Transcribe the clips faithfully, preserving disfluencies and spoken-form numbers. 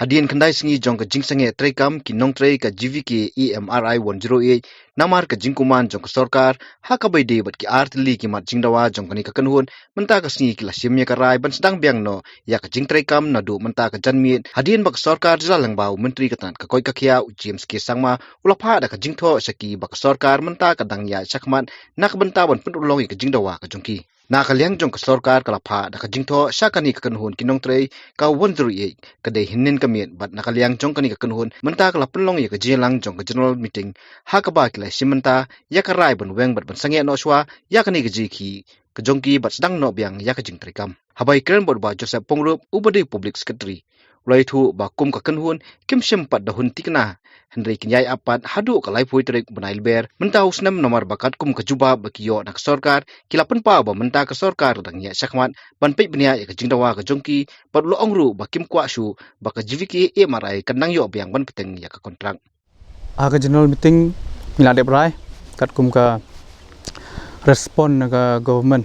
Hadien khyndai sngi jong ka jingsangeh treikam, ki nongtrei ka G V K A M R I one zero eight, namar ka jingkuman jong ka sorkar, ha kaba ïadei bad ki artylli ki mat jingdawa jong kane ka kynhun, mynta ka sngi ki la shim ïa ka rai ban sdang biang noh ïa ka jingtreikam naduh mynta ka janmiet, hadien ba ka sorkar Jylla lyngba u Myntri ka tnad ka koit ka khiah u James K Sangma u la phah da ka jingthoh sha ki ba ka sorkar mynta ka dang ïaid shakhmat na ka bynta ban pynurlong ïa ka jingdawa ka jong ki. Na ka liang jong ka sorkar ka la phah da ka jingthoh sha kane ka kynhun ki nongtrei ka one zero eight, ka dei hynnin ka miet, bad na ka liang jong kane ka kynhun mynta ka la pynlong ïa ka jingïalang jong ka general meeting, ha kaba ki la shim bynta ïa ka rai ban weng bad ban sangeh noh shuwa ïa kane ka jingïakhih ka jong ki bad sdang noh biang ïa ka jingtreikam. Haba ïakren bad u Bah Joseph Pongrup uba dei u Public Secretary, u la ïathuh ba kum ka kynhun kim shim pat da hun thikna, hynrei kin ïai ap pat haduh ka laiphew tarik bnai Lber mynta u snem, namar ba katkum ka jubab ba ki ïoh na ka sorkar, ki la pynpaw ba mynta ka sorkar ka dang ïaid shakhmat ban peit bniah ïa ka jingdawa ka jong ki, bad u la ong ruh ba kim kwah shuh ba ka G V K A M R I kan nang ïoh biang ban bteng ïa ka kontrak. Ha ka general meeting ngi la dep rai katkum ka respond na ka government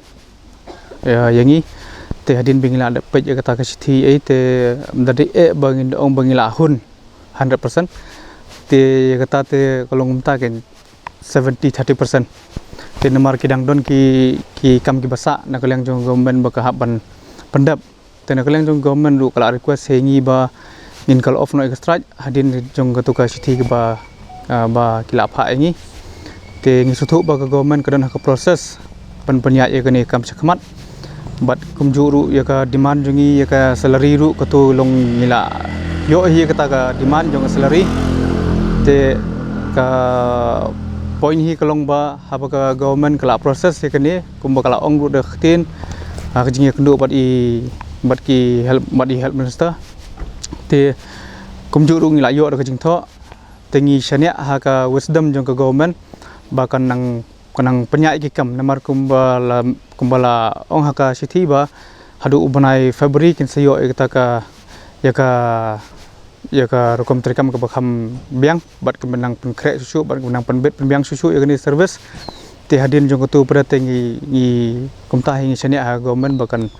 ïa, ïa ngi. Te hadien ba ngi la dep peit ïa kata ka shithi ei, te ym da dei eh ba ngin da ong ba ngi la hun hundred percent. Te ïa kata te ka long mynta ka seventy thirty percent. Te namar ki dang don ki, ki kam kiba sah na ka liang jong government ba ka hap ban pyndep. Te na ka liang jong government ruh ka la request ha ngi ba ngin call off noh ïa ka strike hadien jong katu ka shithi kaba, ah, ba ki la phah ïa ngi. Te ngi sngewthuh ba ka government ka don ha ka process ban pynïaid ïa kane ka kam shakhmat. Bad kumjuh ruh ïa ka demand jong ngi ïa ka salary ruh, katu long ngi la ïoh hi ïa kata ka demand jong ka salary. Te ka point hi ka long ba haba ka government ka la process ïa kane, kumba ka la ong ruh da ka ktien, ha ka jingïakynduh bad i, bad ki health, bad i health minister. Te kumjuh ruh ngi la ïoh da ka jingthoh. Te ngi shaniah ha ka wisdom jong ka government ba kan nang, kan nang pynïaid ïa ki kam, namar kumba la, kumba la ong ha ka shithi ba haduh u bnai February kin sa ïoh ïa kata ka, ïa ka, ïa ka rukom treikam kaba kham biang, bad kin nang pynkhreh shuh shuh, bad kin nang pynbit pynbiang shuh shuh ïa kane service. Te hadien jong katu pat te ngi, ngi kumta hi ngi shaniah ha government ba kan,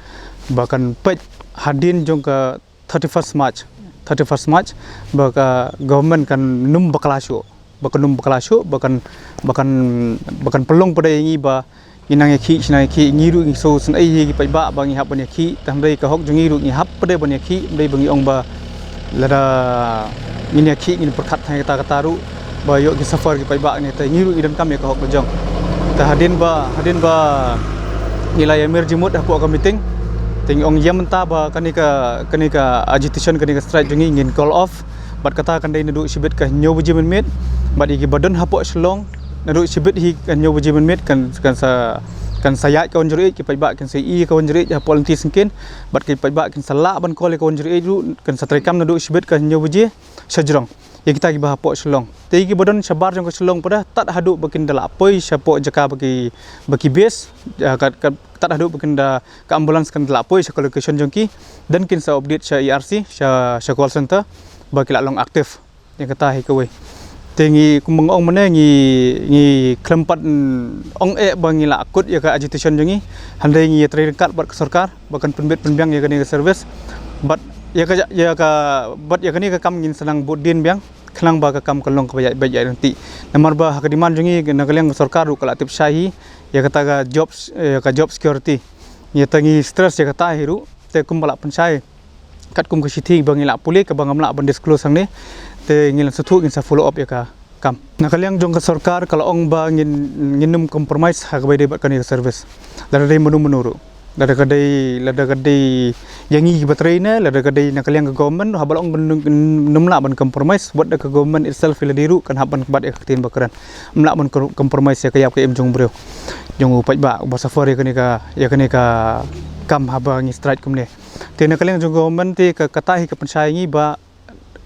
ba kan peit hadien jong ka thirty-first March. Thirty-first March ba ka government kan nym bakla shuh, ba kan nym bakla shuh, ba kan, ba kan, ba kan pynlong pat ïa ngi ba ngi nang ïakhih shi nang ïakhih, ngi ruh ngi shu sngewsih ïa ki paidbah ba ngi hap ban ïakhih, tang hynrei ka hok jong ngi ruh ngi hap pat ban ïakhih, hynrei ba ngi ong ba lada ngin ïakhih ngin pyrkhat tang ïa kata kata ruh ba ïoh ki suffer ki paidbah ngi, te ngi ruh ngi donkam ïa ka hok la jong. Te hadien ba, hadien ba ngi la ïamir jingmut hapoh ka meeting, te ngi ong ïa mynta ba kane ka, kane ka agitation, kane ka strike jong ngi ngin call off. Bad kata kan dei naduh shibit ka hynñiew baje mynmiet. Bad ïa kiba don hapoh Shillong naduh shibit hi ka hynñiew baje mynmiet kan, kan sa, kan sa ïaid ka one zero eight, ki paidbah kin sa ïohi ïa ka one zero eight hapoh lynti syngkien. Bad ki paidbah kin sa lah ban call ïa ka one zero eight ruh, kan sa treikam naduh shibit ka hynñiew baje shajrong. Ïa kita kiba hapoh Shillong. Te ïa kiba don shabar jong ka Shillong pat, tad haduh ba kin da lah poi shapoh jaka ba ki, ba ki base, ah, kat, kat, tad haduh ba kin da, ka ambulance kan da lah poi sha ka location jong ki, then kin sa update sha E R C, sha, sha call center ba ki lah long active. Ïa kata hi kawei. Te ngi kumba nga ong mynne ngi, ngi khlem pat, mm, ong eh ba ngi lah kut ïa ka agitation jong ngi. Hynrei ngi ïatrei ryngkat bad ka sorkar ba kan pynbit pynbiang ïa kane ka service. Bad ïa ka, ïa ka, bad ïa kane ka kam ngin sa nang bud dien biang khnang ba ka kam kan long kaba ïaid beit ïaid ryntih. Namar ba ha ka demand jong ngi na ka liang ka sorkar ruh ka la tip shai hi ïa kata ka job, eh, ka job security. Ïa te ngi stress ïa kata hi ruh, te kumba la pynshai katkum ka shithi ba ngi lah pule, kaba ngam lah ban disclose hangne, te ngi la sngewthuh ngin sa follow up ïa ka kam. Na ka liang jong ka sorkar ka la ong ba ngin, ngin nym compromise ha kaba ïadei bad kane ka service. Lada dei mano mano ruh, lada ka dei, lada ka dei ïa ngi kiba trei ne, lada ka dei na ka liang ka government, haba la ong ba ngin nym lah ban compromise, wat da ka government itself i lade ruh kan hap ban bat ïa ka ktien ba kren. Ym lah ban com-, compromise ïa ka ïap ka im jong u briew, jong u paidbah uba suffer ïa kane ka, ïa kane ka kam haba ngi strike kumne. Te na ka liang jong ka government te ka, kata hi ka pynshai ïa ngi ba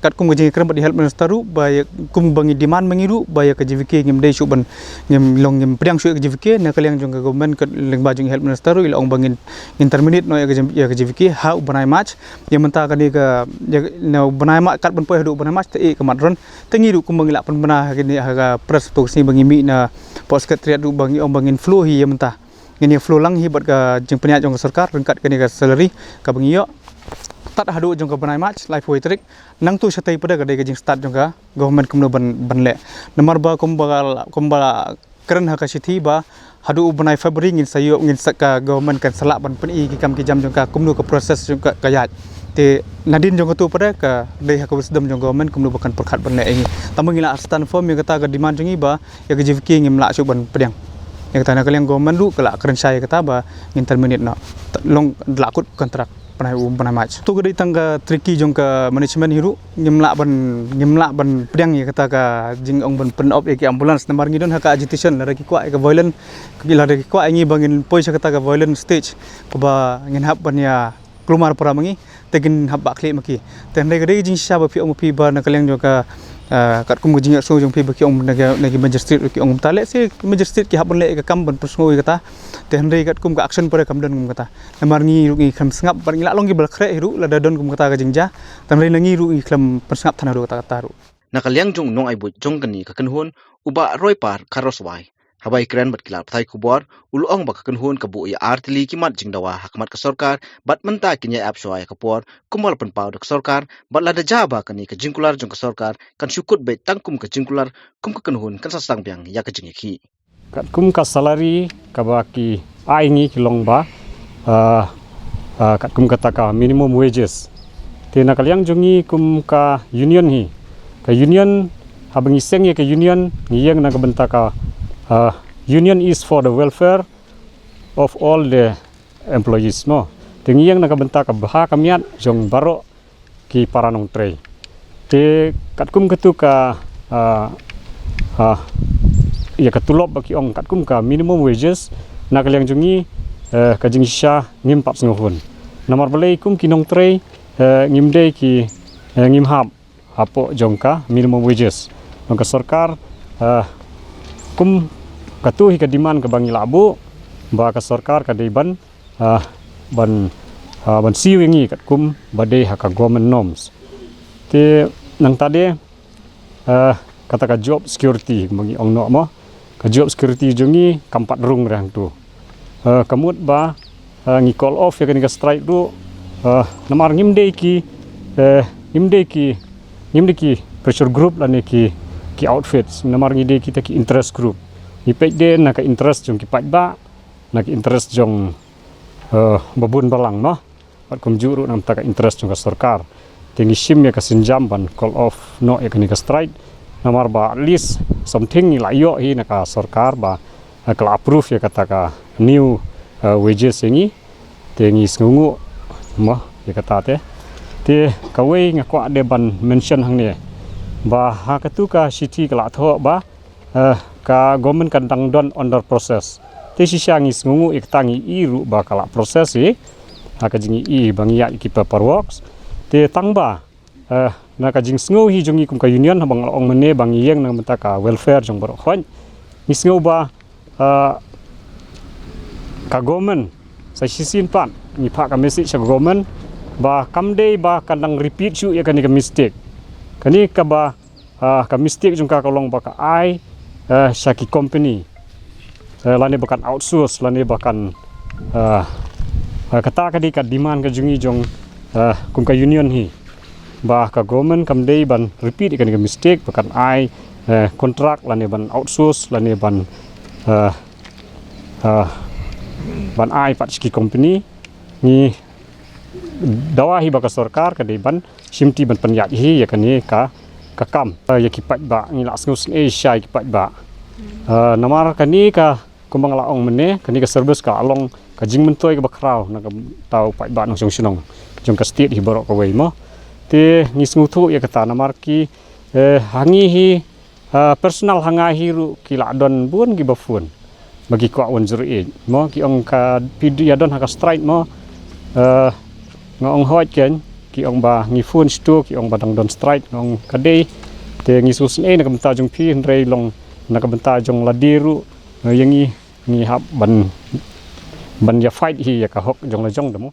katkum ka jingïakren bad i health minister ruh ba ïa, kumba ngi demand ma ngi ruh ba ïa ka G V K ngim dei shuh ban, ngim long, ngim pdiang shuh ïa ka G V K. Na ka liang jong ka government, ka lyngba jong i health minister ruh i la ong ba ngin, ngin terminate noh ïa ka, ïa ka G V K ha u bnai March. Ïa mynta kane ka, ïa, na u bnai March, kat ban poi haduh u bnai March te ïa ka mat ron. Te ngi ruh kumba ngi lah pynbna ha kane, ha ka press to ka sngi ba ngi mih na pdeng secretariat ruh ba ngi ong ba ngin flow hi ïa mynta. Ngin ïa flow lang hi bad ka jingpynïaid jong ka sorkar ryngkat kane ka salary kaba ngi ïoh. Start haduh jong ka bnai March, laiphew tarik, nangtu shatei pat ka dei ka jingstart jong ka government kumno ban, ban leh. Namar ba kumba, kumba kren ha ka shithi ba haduh u bnai February ngin sa ïoh, ngin sa, ka government kan sa lah ban pyni ki kam ki jam jong ka kumno ka process jong ka, ka ïaid. Te nadien jong katu pat ka dei ha ka wisdom jong government kumno ba kan pyrkhat ban leh ïa ngi. Tangba ngi la stand firm ïa kata ka demand jong ngi ba ïa ka G V K ngim lah shuh ban pdiang. Ïa kata na ka liang government ruh ka la kren shai ïa kata ba ngin terminate noh. Long da la kut kontrak bnai u bnai March. Tu ka dei tang ka tricky jong ka management hi ruh, ngim lah ban, ngim lah ban pdiang ïa kata ka jingong ban pynop ïa ki ambulance namar ngi don ha ka agitation, lada ki kwah ïa ka violence, lada ki kwah ïa ngi ba ngin poi sha kata ka violent stage kaba ngin hap ban ïa kulmar para ma ngi, te kin hap bah khlieh ma ki. Te hynrei ka dei ka jingshisha ba phi ong ma phi ba na ka liang jong ka, ah, katkum ka jingïasngew jong phi ba ki ong na ka, na ki magistrate ki ong kumta, lehse magistrate ki hap ban leh ïa ka kam ban pynsngew ïa kata. Te hynrei katkum ka action pat kam don kum kata. Namar ngi ruh ngi khlem sngap, bad ngi lah long kiba la khreh hi ruh lada don kum kata ka jingjia. Te hynrei na ngi ruh ngi khlem pynsngap than haduh katta katta ruh. Na ka liang jong u nongai buit jong kane ka kynhun, u Bah Roypar Kharaswai, haba ïakren bad ki lad pathai khubor, u la ong ba ka kynhun ka buh ïa ar tylli ki mat jingdawa ha khmat ka sorkar, bad mynta kin ïa ap shuwa ïa ka por kumba la pynpaw da ka sorkar, bad lada jia ba kane ka jingkular jong ka sorkar kan shu kut beit tang kum ka jingkular, kum ka kynhun kan sa sdang biang ïa ka jingïakhih. Katkum ka salary kaba ki ai ngi ki long ba, ah, ah, katkum kata ka minimum wages. Te na ka liang jong ngi kum ka union hi, ka union, haba ngi seng ïa ka union, ngi ïeng na ka bynta ka, ah, union is for the welfare of all the employees, no. Te ngi ïeng na ka bynta ka bha ka miat jong baroh ki para nongtrei. Te katkum katu ka, ah, ah, ïa ka tulop ba ki ong katkum ka minimum wages, na ka liang jong ngi, eh, ka jingshisha ngim pat sngewhun. Namar balei kum ki nongtrei, eh, ngim dei ki, eh, ngim hap hapoh jong ka minimum wages. Jong ka sorkar, eh, kum katu hi ka demand kaba ngi la buh, ba ka sorkar ka dei ban, ah, ban, ah, ban siew ïa ngi katkum ba dei ha ka government norms. Te nangta de, ah, kata ka job security ba ngi ong noh mo, ka job security jong ngi kam pat rung re hangtu. Ah, ka mut ba, ah, ngi call off ïa kane ka strike ruh, ah, namar ngim dei ki, eh, ngim dei ki, ngim dei ki pressure group lane ki, ki outfits, namar ngi dei kita ki interest group. Ngi peit de na ka interest jong ki paidbah, na ka interest jong, eh, ba bun balang mo. Bad kumjuh ruh na ka bynta ka interest jong ka sorkar. Te ngi shim ïa ka sienjam ban call off noh ïa kane ka strike. Namar ba at least something ngi la ïoh hi na ka sorkar ba, eh, ka la approve ïa kata ka new, eh, wages ïa ngi. Te ngi sngewnguh mo ïa kata te. Te kawei nga kwah de ban mention hangne ba ha katu ka shithi ka la thoh ba, eh, ka government kan dang don under process. Te shisha ngi sngewnguh ïa kata, ngi i ruh ba ka la process hi ha ka jingïohi ba ngi ïaid ïa ki paperworks. Te tangba, eh, na ka jingsngew hi jong ngi kum ka union, haba nga la ong mynne ba ngi ïeng na ka bynta ka welfare jong baroh khoit, ngi sngew ba, eh, ka government sa shisien pat ngi phah ka message sha ka government ba kam dei ba kan dang repeat shuh ïa kane ka mistake. Kane kaba, ah, ka mistake jong ka ka long ba ka ai, eh, sha ki company, eh, lane ba kan outsource lane ba kan, eh, eh, kata ka dei ka demand ka jong ngi jong, eh, kum ka union hi, ba ka government kam dei ban repeat ïa kane ka mistake ba kan ai, eh, contract lane ban outsource lane ban, eh, eh, ban ai pat sha ki company. Ngi dawa hi ba ka sorkar ka dei ban shimti ban pynïaid hi ïa kane ka, ka kam, eh, ïa ki paidbah. Ngi la sngewsynei shisha ïa ki paidbah. Eh, namar kane ka, kumba nga la ong mynne, kane ka service ka la long ka jingmyntoi kaba khraw na ka bynta u paidbah nongshong shnong jong ka state hi baroh kawei mo. Te ngi sngewthuh ïa kata namar ki, eh, ha ngi hi, ah, personal ha nga hi ruh ki la don bun kiba phone ba ki kwah one zero eight mo, ki ong ka phi ïa don ha ka strike mo. Eh, nga ong hooid keiñ, ki ong ba ngi phone shatu, ki ong ba dang don strike, nga ong ka dei. Te ngi sngewsynei na ka bynta jong phi, hynrei long na ka bynta jong lade ruh, eh, ïa ngi, ngi hap ban, ban ïa fight hi ïa ka hok jong la jong de mo.